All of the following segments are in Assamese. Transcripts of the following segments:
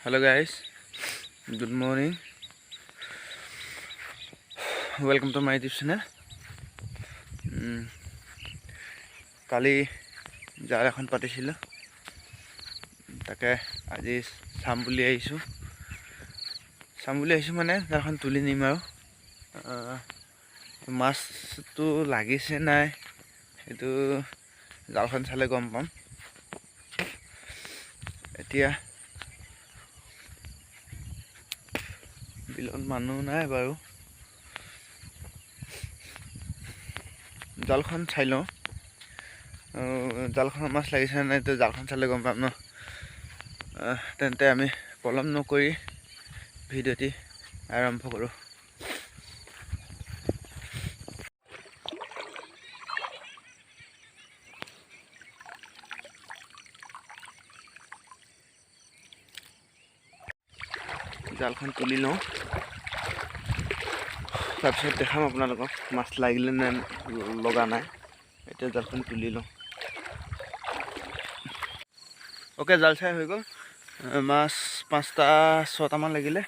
Hello guys, good morning, welcome to my YouTube channel. কালি জাল এখন পাতিছিলোঁ, তাকে আজি চাম বুলি আহিছোঁ। চাম বুলি আহিছোঁ মানে জালখন তুলি নিম আৰু মাছটো লাগিছে নাই সেইটো জালখন চালে গম পাম। এতিয়া বিলত মানুহ নাই বাৰু, জালখন চাই লওঁ। জালখনত মাছ লাগিছে নাই তো জালখন চালে গম পাম ন। তেন্তে আমি পলম নকৰি ভিডিঅ'টি আৰম্ভ কৰোঁ। জালখন তুলি লওঁ, তাৰপিছত দেখাম আপোনালোকক মাছ লাগিলে নে লগা নাই। এতিয়া জালখন তুলি লওঁ। অ'কে, জাল চাই হৈ গ'ল। মাছ 5টা 6টামান লাগিলে,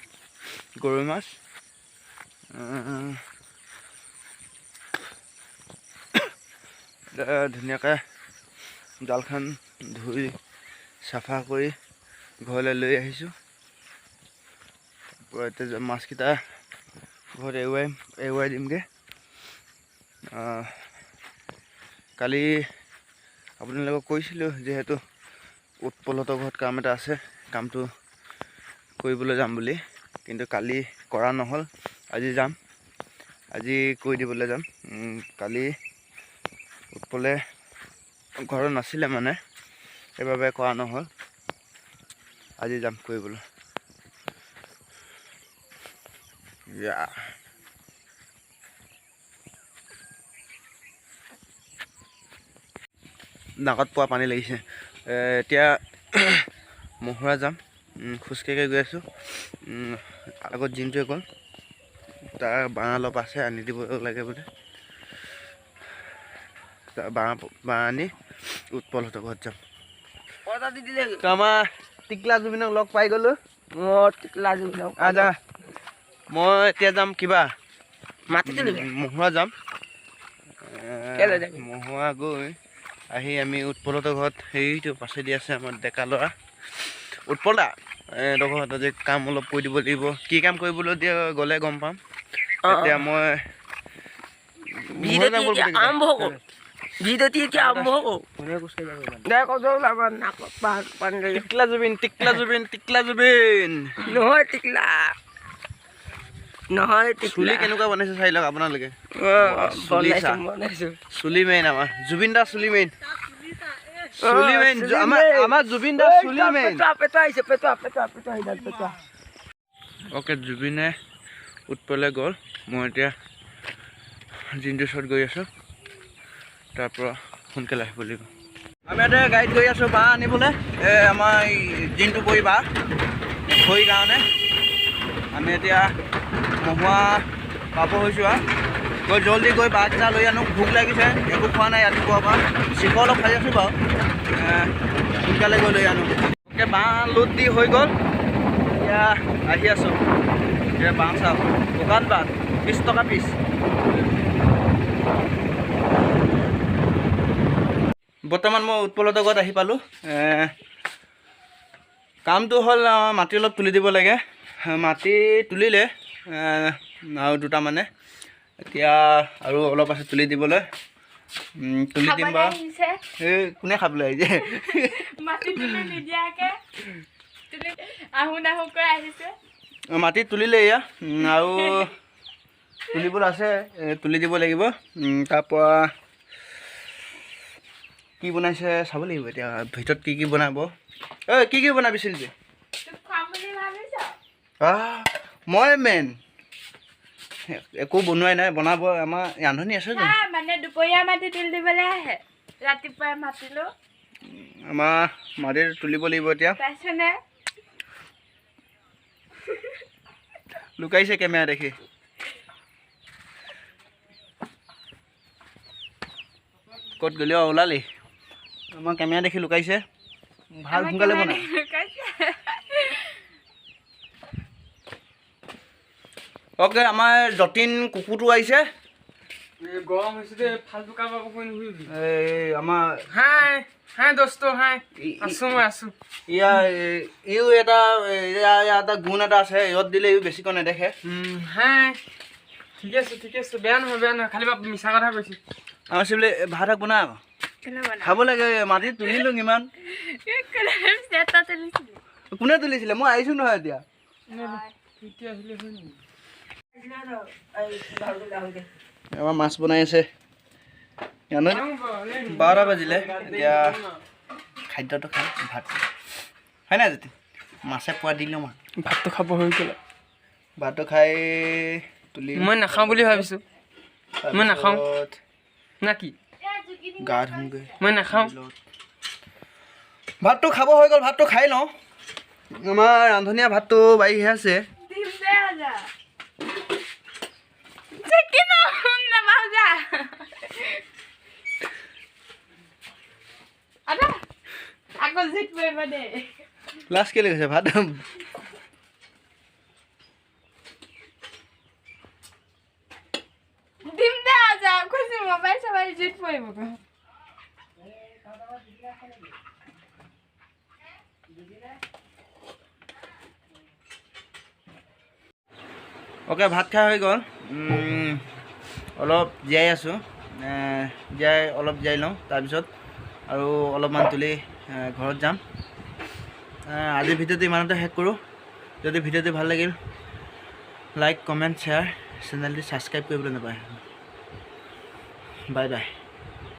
গৰৈ মাছ। ধুনীয়াকৈ জালখন ধুই চাফা কৰি ঘৰলৈ লৈ আহিছোঁ। তাৰপৰা এতিয়া মাছকেইটা ঘৰত এৰুৱাই এৰুৱাই দিমগৈ। কালি আপোনালোকক কৈছিলোঁ যিহেতু উৎপলহঁতৰ ঘৰত কাম এটা আছে, কামটো কৰিবলৈ যাম বুলি, কিন্তু কালি কৰা নহ'ল। আজি যাম, আজি কৰি দিবলৈ যাম। কালি উৎপলে ঘৰত নাছিলে মানে, সেইবাবে কৰা নহ'ল। আজি যাম কৰিবলৈ। নাকত পোৱা পানী লাগিছে। এতিয়া মহুৰা যাম, খোজকাঢ়ি গৈ আছোঁ। আগত জিনটোৱে গ'ল, তাৰ বাঁহ অলপ আছে আনি দিব লাগে বোলে। তাৰ বাঁহ বাঁহ আনি উৎপলহঁতৰ ঘৰত যাম। আমাৰ টিকলা জুবিনক লগ পাই গ'লোঁ। মই এতিয়া যাম কিবা মহুৰা যাম। মহুৰা গৈ আহি আমি উৎপলহঁতৰ ঘৰত, সেইটো পাছেদি আছে আমাৰ ডেকা ল'ৰা উৎপল দা, এহঁতৰ ঘৰত আজি কাম অলপ কৰি দিব লাগিব। কি কাম কৰিবলৈ দিয়ে গ'লে গম পাম। এতিয়া মই টিকলা জুবিন, টিকলা জুবিন, টিকলা জুবিন নহয়, টিকলা নহয়। চুলি কেনেকুৱা বনাইছে চাই লওক আপোনালোকে। চুলি মেইন আমাৰ জুবিন দা, চুলি মেইন, চুলি মেইন আমাৰ জুবিন দা, চুলি মেইন। অ'কে, জুবিনে উৎপলে গ'ল, মই এতিয়া জিনটোৰ ওচৰত গৈ আছোঁ। তাৰপৰা সোনকালে আহিব লাগিব। আমি এতিয়া গাড়ীত গৈ আছোঁ বাঁহ আনিবলৈ। এই আমাৰ জিনটো পৰি বাঁহ খৰিৰ কাৰণে আমি এতিয়া মহুৱা পাব হৈছোঁ। আৰু গৈ জল্দি গৈ বাঁহকেইটা লৈ আনো, ভোক লাগিছে, একো খোৱা নাই ৰাতিপুৱাৰ পৰা। শিখৰ অলপ খাই আছোঁ বাৰু, সোনকালে গৈ লৈ আনো। অ'কে, বাঁহ লোড দি হৈ গ'ল, এতিয়া আহি আছোঁ। এতিয়া বাঁহ চাওক, শুকান বাঁহ 20 টকা পিচ। বৰ্তমান মই উৎপলহঁতৰ ঘৰত আহি পালোঁ। কামটো হ'ল মাটি অলপ তুলি দিব লাগে। মাটি তুলিলে আৰু দুটা মানে এতিয়া আৰু অলপ আছে তুলি দিবলৈ। তুলি দিম বাৰু। এই কোনে খাবলৈ আহিছে? মাটি তুলিলে এয়া আৰু তুলিবলৈ আছে, তুলি দিব লাগিব। তাৰপৰা কি বনাইছে চাব লাগিব। এতিয়া ভিতৰত কি কি বনাব, ঐ কি কি বনাবিছিল যে? মই মেইন একো বনোৱাই নাই, বনাব আমাৰ ৰান্ধনি আছে। মানে দুপৰীয়া মাটি তুলি দিবলৈ আহে, ৰাতিপুৱাই মাতিলো। আমাৰ মাটি তুলিব লাগিব এতিয়া। লুকাইছে কেমেৰা দেখি। ক'ত গ'লি? অ, ওলালি। আমাৰ কেমেৰা দেখি লুকাইছে। ভাল সোনকালে বনা। অ'কে, আমাৰ যতীন কুকুৰটো আহিছে। গৰম হৈছে দেই, ফাল্টু কাম আকৌ কৰি নুফুৰিবি। এই আমাৰ হাই হাই দোস্ত, হাই, আছো মই আছো। ইয়াৰ ইও এটা, ইয়াৰ এটা গুণ এটা আছে, ৰ'দ দিলে ইও বেছিকৈ নেদেখে। হাই, ঠিকে আছে, ঠিকে আছে, বেয়া নহয়, বেয়া নহয়, খালি বাপ মিছা কথা কৈছে। আমাৰ চিবলি ভাত শাক বনা আকৌ, খাব লাগে। মাটিত তুলিলোঁ ইমান, কোনে তুলিছিলে? মই আহিছোঁ নহয় এতিয়া। আমাৰ মাছ বনাই আছে। 12টা বাজিলে, এতিয়া খাদ্যটো খাম, ভাত হয় নাই জ্যোতি? মাছে পোৱা দিলোঁ মই। ভাতটো খাব হৈ গ'ল। ভাতটো খাই তুলি মই নাখাওঁ বুলি ভাবিছোঁ, মই নাখাওঁ না কি? গা ধুমগৈ। মই নাখাওঁ। ভাতটো খাব হৈ গ'ল, ভাতটো খাই লওঁ। আমাৰ ৰান্ধনীয়া ভাতটো বাঢ়িহে আছে। লাষ্ট কেলে গৈছে ভাত? অ'কে, ভাত খাই হৈ গ'ল। অলপ জীয়াই আছোঁ, জীয়াই অলপ জীয়াই লওঁ, তাৰপিছত আৰু অলপমান তুলি ঘৰত যাম। আজিৰ ভিডিঅ'টো ইমানতে শেষ কৰোঁ। যদি ভিডিঅ'টো ভাল লাগিল, লাইক, কমেণ্ট, শ্বেয়াৰ, চেনেলটো ছাবস্ক্ৰাইব কৰিবলৈ নাপায়। Bye bye.